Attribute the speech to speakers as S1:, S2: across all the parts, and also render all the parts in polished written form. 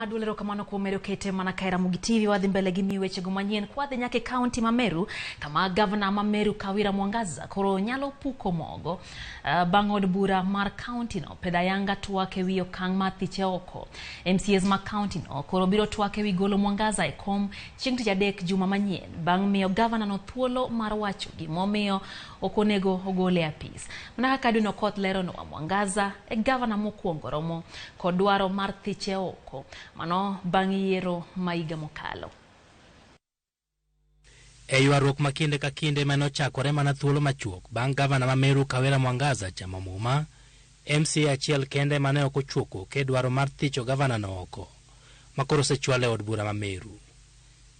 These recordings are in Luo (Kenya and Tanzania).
S1: Aduol erokamano kuom medo kete mana kae Ramogi TV. Wadhi mbele gi miyo wechego manyien kwadhi nyaka e kaunti ma Meru, kama gavana ma Meru Kawira Mwangaza koro nyalo puko mogo bang' od bura mar kaunti no pedho ayanga twak ewi okang' mar thiche oko. MCAs ma kaunti no koro biro twak ewi golo Mwangaza e kom chieng' tich adek juma manyien bang' miyo gavana no thuolo mar wacho gimomiyo ok onego ogole e apis. Mana kaka Edwin Okoth leronwa, Mwangaza e gavana mokwongo romo kod dwaro mar thiche oko, mano bang' yiero ma higa mokalo.
S2: E ywaruok ma kinde ka kinde mane ochakore mana thuolo machuok bang' gavana ma Meru Kawira Mwangaza chamo muma, MCA achiel kende mane ok ochuoko ke dwaro mar thicho gavana no oko, ma koro osechwal e od bura ma Meru.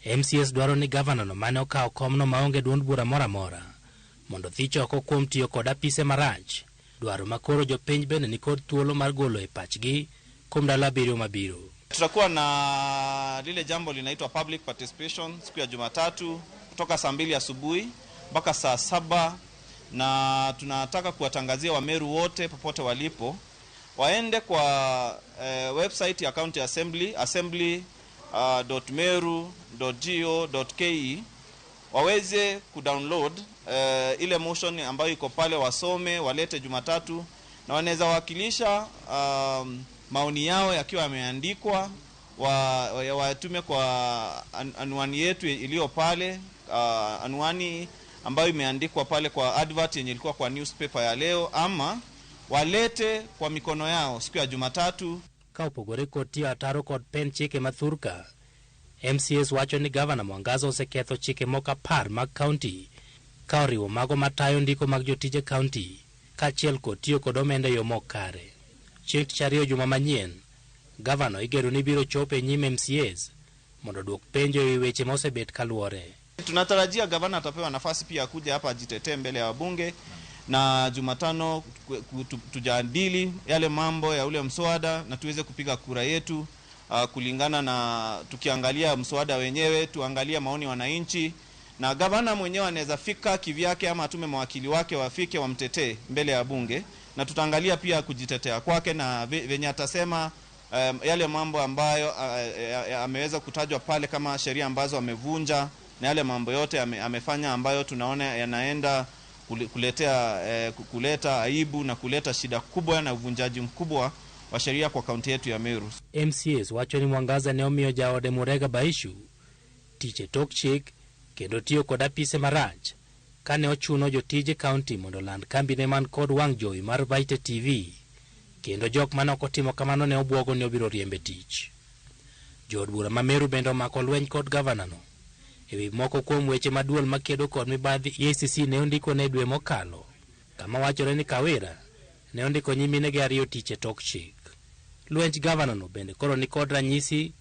S2: MCAs dwaro ni gavana no mane okawo komno maonge duond bura moro amora mondo thich oko kuom tiyo kod apise marach, dwaro ma koro jopiny bende nikod thuolo mar golo e pachgi kuom ndalo 7 mabiro.
S3: Tutakuwa na lile jambo linaitwa public participation siku ya Jumatatu kutoka saa 2 asubuhi mpaka saa 7, na tunataka kuwatangazia Wameru wote popote walipo waende kwa website ya County Assembly, assembly dot meru dot go dot ke, waweze kudownload ile motion ambayo iko pale, wasome, walete Jumatatu, na wanaweza wakilisha maoni yao yakiwa yameandikwa, watume kwa anwani yetu iliyo pale, anwani ambayo imeandikwa pale kwa advert yenye ilikuwa kwa newspaper ya leo, ama walete kwa mikono yao siku ya Jumatatu.
S2: Ka opogore kod tiyo ataro kod pen chike ma thurka, MCAs wacho ni gavana Mwangaza oseketho chike moko 10 mag kaunti, ka oriwo mago matayo ndiko mag jotije kaunti, kaachiel kod tiyo kod omenda e yo mok kare. Chieng' tich ariyo juma manyien, gavana igeno ni biro chopo e nyim MCAs mondo oduok penjo e weche ma osebet kaluwore.
S3: Tunatarajia gavana atapewa nafasi pia akuja hapa ajitetee mbele ya wabunge, na Jumatano tujadili yale mambo ya ule mswada na tuweze kupiga kura yetu, kulingana na tukiangalia mswada wenyewe, tuangalie maoni wananchi, na gavana mwenyewe anaweza fika kivyake ama atume mawakili wake wafike wamtetee mbele ya bunge, na tutaangalia pia kujitetea kwake na venye atasema, yale mambo ambayo ameweza kutajwa pale kama sheria ambazo amevunja na yale mambo yote amefanya ambayo tunaona yanaenda kuleta aibu na kuleta shida kubwa na uvunjaji mkubwa wa sheria kwa kaunti yetu ya Meru.
S2: MCAs wacho ni Mwangaza ne omiyo jaode Murega Baishu tich e tok chik kendo tiyo kod apise marach kane ochuno jotije kaunti mondo oland kambine man kod wang' jowi mar Vaite TV, kendo jok mane ok otimo kamano ne obwogo ni obiro riembe tich. Jood bura ma Meru bende omako lweny kod gavana no ewi moko kuom weche ma duol makedo kod mibadhi EACC ne ondiko ne dwe mokalo, kama wachore ni Kawira ne ondiko nyiminege 2 tich e tok chik. Lwenj gavana no bende koro ni kod ranyisi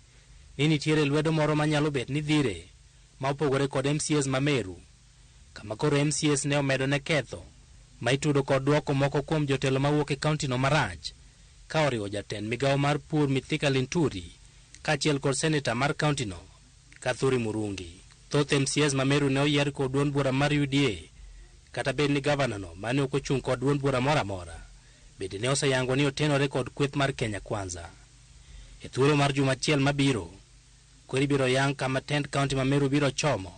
S2: ni nitiere lwedo moro manyalo bet ni dhire ma opogore kod MCAs ma Meru, kama koro MCAs ne omedo ne ketho ma itudo kod duoko moko kuom jotelo mawuok e kaunti no marach, ka oriwo jatend migawo mar pur Mithika Linturi kaachiel kod seneta mar kaunti no Kathuri Murungi. Thoth MCAs ma Meru ne oyier kod duond bura mar UDA, kata bed ni gavana no mane ok ochung' kod duond bura moro amora bende ne oseyango ni otenore kod kweth mar Kenya Kwanza. E thuolo mar juma achiel mabiro, kweri biro yang kama tend kaunti ma Meru biro chomo,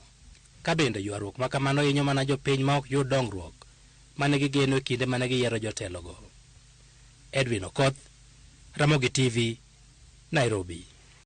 S2: ka bende ywaruok ma kamano hinyo mana jopiny ma ok yud dongruok mane gigeno e kinde mane giyiero jotelogo. Edwin Okoth, Ramogi TV, Nairobi.